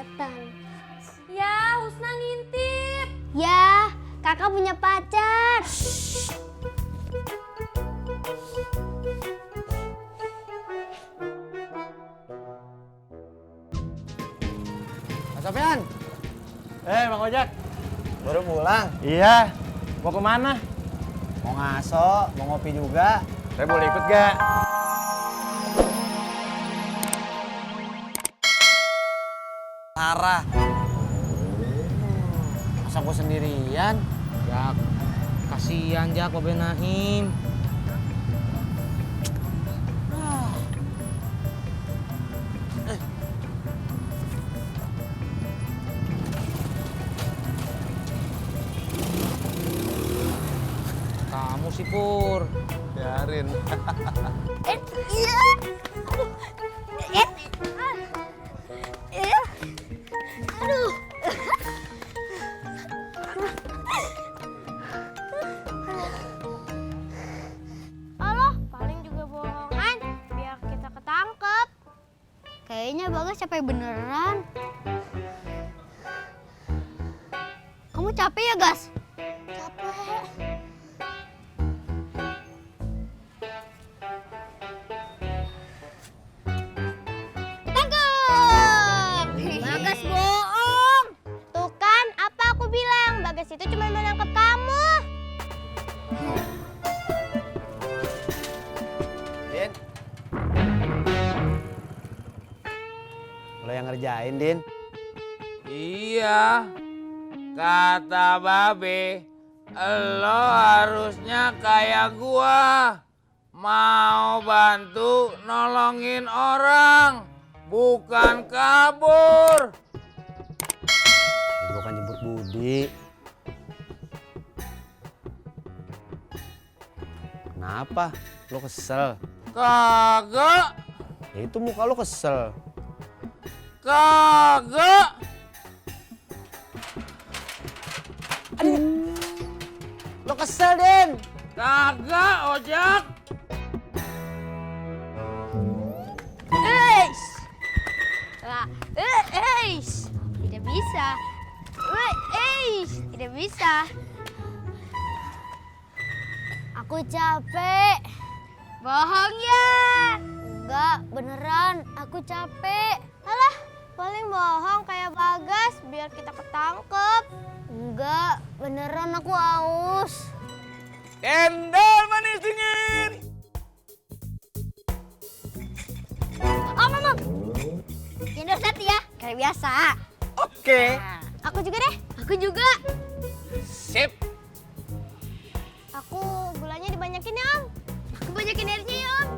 kelihatan. Ya, Husna ngintip. Ya, kakak punya pacar. Mas Sofyan. Bang Ojek. Baru pulang? Iya. Mau kemana? Mau ngaso, mau ngopi juga. Saya boleh ikut gak? Sarah. Masa gue sendirian? Jak, kasihan Jak, Babe Naim. Kamu sih Pur. Biarin. Iya. Iya. Aduh. Halo, paling juga bohongan biar kita ketangkep. Kayaknya Bagas capek beneran. Kamu capek ya, Gas? Capek. Tangkap! Bagas bohong. Tuh kan, apa aku bilang? Bagas itu cuma menangkap kamu. Din. Lo yang ngerjain, Din. Iya, kata Babe, lo harusnya kayak gua. Mau bantu nolongin orang, bukan kabur. Itu bukan jemput Budi. Kenapa? Lo kesel? Kagak, Ya itu muka lo kesel. kagak. Lo kesel, Din. Kagak, Ojak. Eis. Lah, eis. Tidak bisa. Eis, tidak bisa. Aku capek. Bohong ya? Enggak, beneran. Aku capek. Alah, paling bohong kayak Bagas biar kita ketangkep. Enggak, beneran aku haus. Cendol manis dingin. Om. Cendol satu ya, kayak biasa. Oke. Nah, aku juga deh. Aku juga. Sip. Aku gulanya dibanyakin ya, Om. Aku banyakin airnya ya, Om.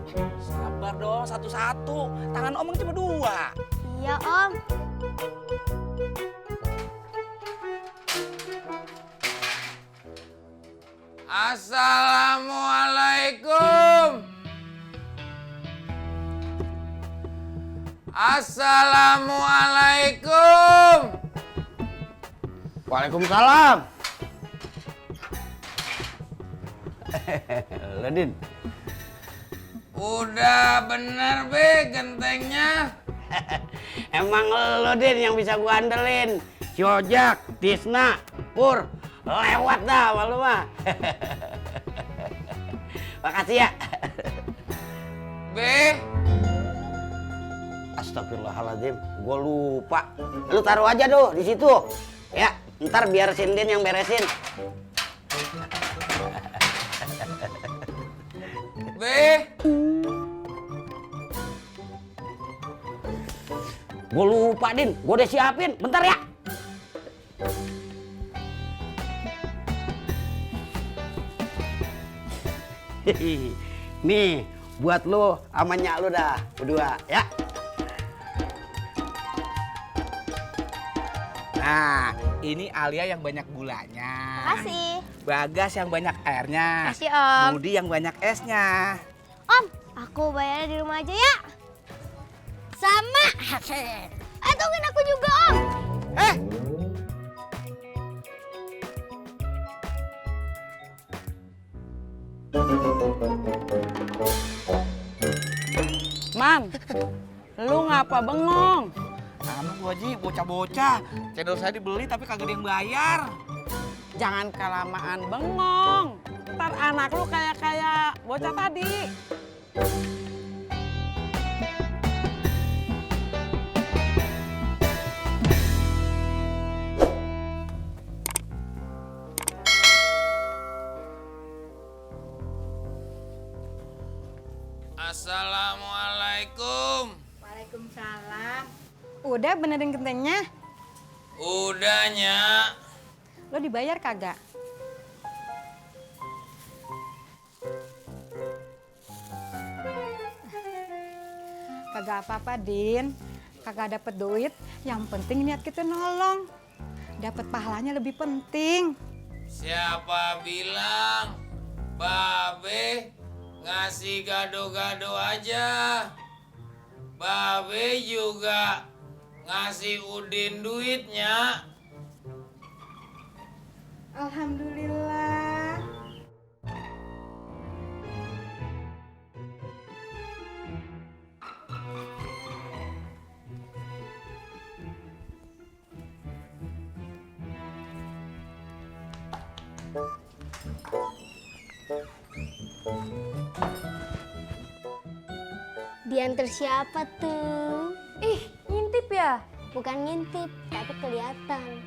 Sabar dong, satu-satu. Tangan Om cuma 2. Iya, Om. Assalamualaikum. Assalamualaikum. Waalaikumsalam. Lo, Din. Udah bener be gentengnya. Emang lo, Din, yang bisa gua andelin. Si Ojak, Tisna, Pur, lewat dah sama lu mah. Makasih ya. Be, Astagfirullahaladzim, gua lupa. Lu taruh aja tuh di situ. Ya, ntar biar Sindin yang beresin. be. Gua lupa, Din. Gua udah siapin. Bentar ya. Nih, buat lu sama nyak lu dah, berdua, ya. Nah, ini Alia yang banyak gulanya. Makasih. Bagas yang banyak airnya. Makasih, Om. Budi yang banyak esnya. Om, aku bayarnya di rumah aja ya. Sama. Tungguin aku juga, Om. Man, lu ngapa bengong? Anu Bu Haji, bocah-bocah. Cendol saya dibeli tapi kagak ada yang bayar. Jangan kelamaan bengong. Ntar anak lu kayak bocah tadi. Assalamualaikum. Waalaikumsalam. Udah benerin gentengnya? Udah, Nyak. Lo dibayar kagak? Kagak apa-apa, Din. Kagak dapet duit, yang penting niat kita nolong. Dapat pahalanya lebih penting. Siapa bilang Babe ngasih gado-gado aja? Babe juga ngasih Udin duitnya. Alhamdulillah. Diantar siapa tuh? Ih, ngintip ya? Bukan ngintip, tapi kelihatan.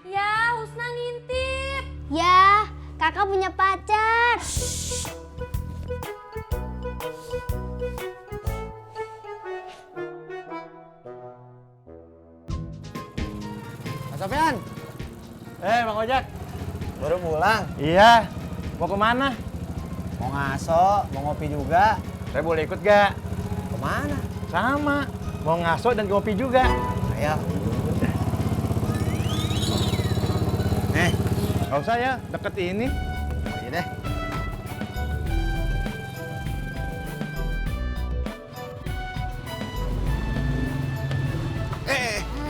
Ya, Husna ngintip. Ya, kakak punya pacar. Mas Sofyan. Bang Ojak. Baru pulang? Iya. Mau kemana? Mau ngaso, mau ngopi juga. Saya boleh ikut gak? Kemana? Sama. Mau ngaso dan kopi juga. Ayo. Gak usah ya, deket ini. Iya deh.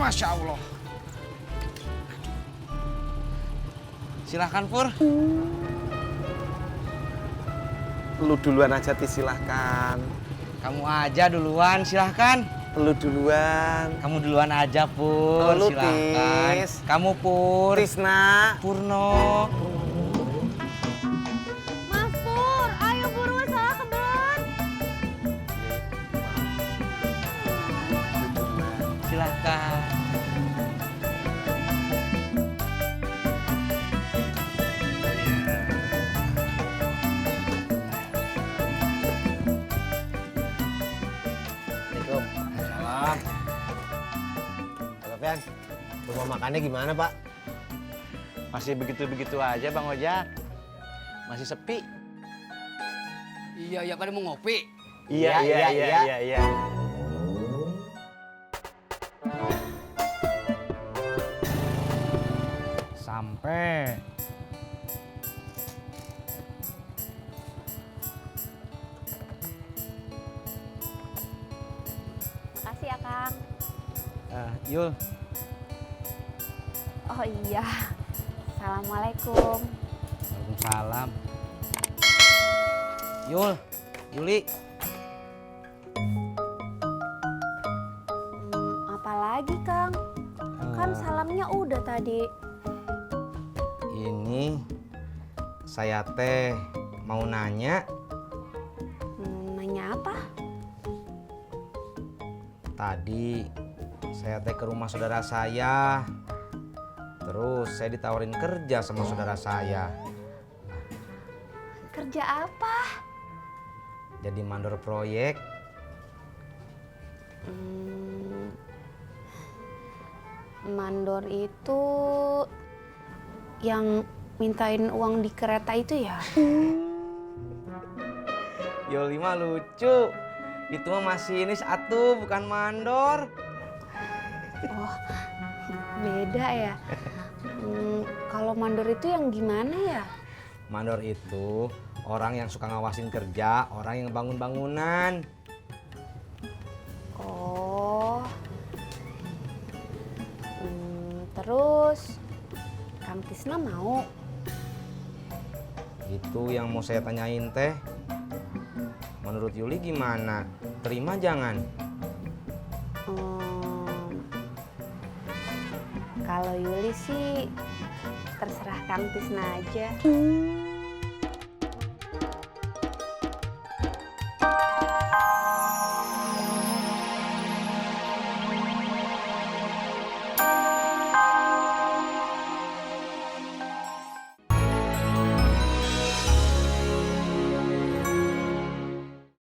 Masya Allah. Silahkan Pur. Lu duluan aja, Tis, silahkan. Kamu aja duluan, silahkan. Lu duluan. Kamu duluan aja Pur, Oh, lu, silahkan. Tis. Kamu Pur. Tisna. Purno. Mas Pur, ayo buruan salah kebun. Silahkan. Assalamualaikum. Salam. Mas Sofyan, rumah makannya gimana, Pak? Masih begitu-begitu aja Bang Ojak. Masih sepi. Iya, pada mau ngopi. Iya. Sampai. Makasih ya, Kang. Yul. Oh iya. Assalamualaikum. Waalaikumsalam. Yul, Yuli. Apalagi, Kang? Kan salamnya udah tadi. Ini saya teh mau nanya. Nanya apa? Tadi saya teh ke rumah saudara saya. Terus saya ditawarin kerja sama saudara saya. Kerja apa? Jadi mandor proyek. Mandor itu yang mintain uang di kereta itu ya? Yuli mah lucu. Itu mah masinis atuh, bukan mandor. Oh, beda ya. Kalau mandor itu yang gimana ya? Mandor itu orang yang suka ngawasin kerja, orang yang bangun bangunan. Oh. Terus Kang Tisna mau? Itu yang mau saya tanyain teh. Menurut Yuli gimana? Terima jangan? Kalau Yuli sih terserah Kang Tisna aja.